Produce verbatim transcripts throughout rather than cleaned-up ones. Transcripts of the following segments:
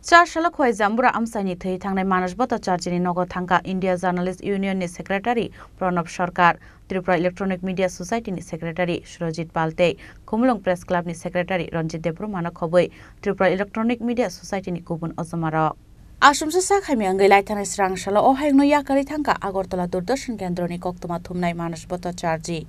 Char salo Khowai Jambura amchaini thwi thangnai Manas Bhattacharjini nogo thangkha India Journalist Union ni Secretary Pranab Sarkar, Tripura Electronic Media Society ni Secretary Surajit Pal tei Khumulwng Press Club ni Secretary Ranjit Debbarma no khobwi Tripura Electronic Media Society ni kubun ojomarok. Asumsa sak hamya wngwi laithanai srang salo o hayungno yakarwi thangkha Agartala Doordarshan Kendroni koktwma thumnai Manas Bhattacharji.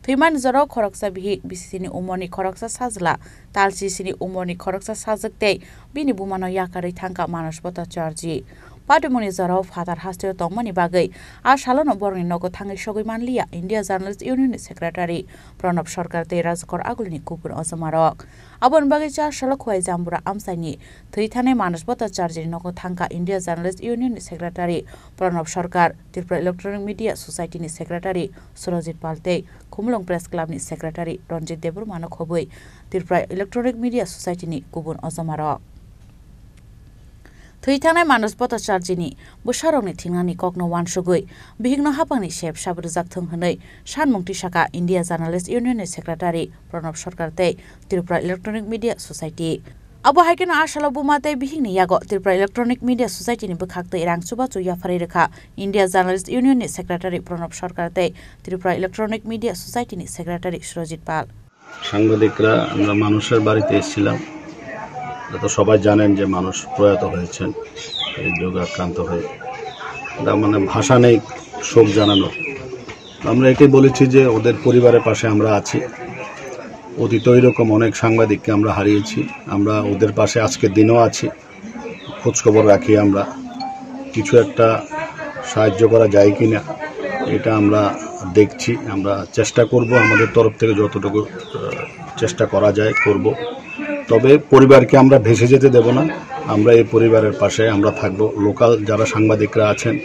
Thwimani jorao khoroksa bihik, bisisini umorni khoroksa sajla, talsisini umorni khoroksa sajwk tei bini bumano yakarwi thangkha Manas Bhattacharji. Patimungni jorao phatar hasteo tongmani bagwi a salono borokni nogo thangwi sogwi manliya India Journalist Union ni Secretary Pranab Sarkar tei Rajkor Agulini kubun ojomarok. Aboni bagwi char salo Khowai Jambura amchaini thwi thanai Manas Bhattacharjini nogo thangkha India Journalist Union ni Secretary Pranab Sarkar, Tripura Electronic Media Society ni Secretary Surajit Pal tei Khumulwng Press Club ni Secretary Ranjit Debbarma no khobwi Tripura Electronic Media Society ni kubun ojomarok. Thwi thangnai Manas Bhattacharjini bwsarokni thingnani kokno uansugwi bihikno haphangni sep sabo rwjak thung hwnwi sanmung tisakha India Journalist Union ni Secretary Pranab Sarkar tei Tripura Electronic Media Society. Abo hai kheno a salo buma tei bihikni yago Tripura Electronic Media Society ni bwkhaktwi rang chubachu yapharwi rwkha India Journalist Union ni Secretary Pranab Sarkar tei Tripura Electronic Media Society ni Secretary Surajit Pal. সাংবাদিকরা আমরা মানুষের বাড়িতে এসেছিলাম। এটা তো সবাই জানেন যে মানুষ প্রয়াত হয়েছেন এই রোগে আক্রান্ত হয়ে। এটা মানে ভাষা নেই শোক জানানোর। আমরা এটাই বলেছি যে ওদের পরিবারের পাশে আমরা আছি। অতীতেও এরকম অনেক সাংবাদিককে আমরা হারিয়েছি। আমরা ওদের পাশে আজকের দিনও আছি, খোঁজখবর রাখি আমরা। কিছু একটা সাহায্য করা যায় কি না, এটা আমরা দেখছি। আমরা চেষ্টা করব, আমাদের তরফ থেকে যতটুকু, আহ, চেষ্টা করা যায় করব। তবে পরিবারকে আমরা ভেসে যেতে দেব না। আমরা এই পরিবারের পাশে আমরা থাকব। লোকাল যারা সাংবাদিকরা আছেন,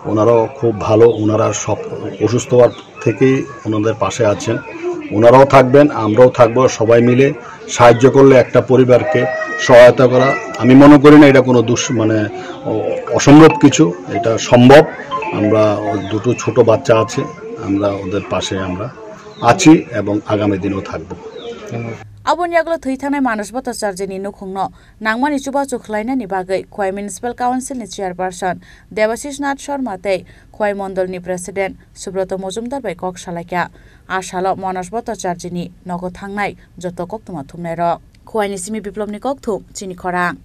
ওনারাও খুব ভালো, ওনারা সব অসুস্থ হওয়ার থেকেই ওনাদের পাশে আছেন। ওনারাও থাকবেন, আমরাও থাকবো, সবাই মিলে সাহায্য করলে একটা পরিবারকে সহায়তা করা, আমি মনে করি না এটা কোনো দুষ-, মানে, অ-, অসম্ভব কিছু, এটা সম্ভব। আমরা দুটো ছোট বাচ্চা আছে, আমরা ওদের পাশে আমরা আছি এবং আগামী দিনেও থাকবো। Aboni yagulo thwi thangnai Manas Bhattacharjini nukhungno nangmani chubachu khlainani bagwi Khowai Municipal Council ni Chairperson Debashish Nath Sharma tei Khowai Mondol ni President Subroto Mojumdar bai kok salaikha. A salo Manas Bhattacharjini nogo thangnai joto koktwma thumnairok. Khowai ni simi Biplobni kokthum, chini khorang.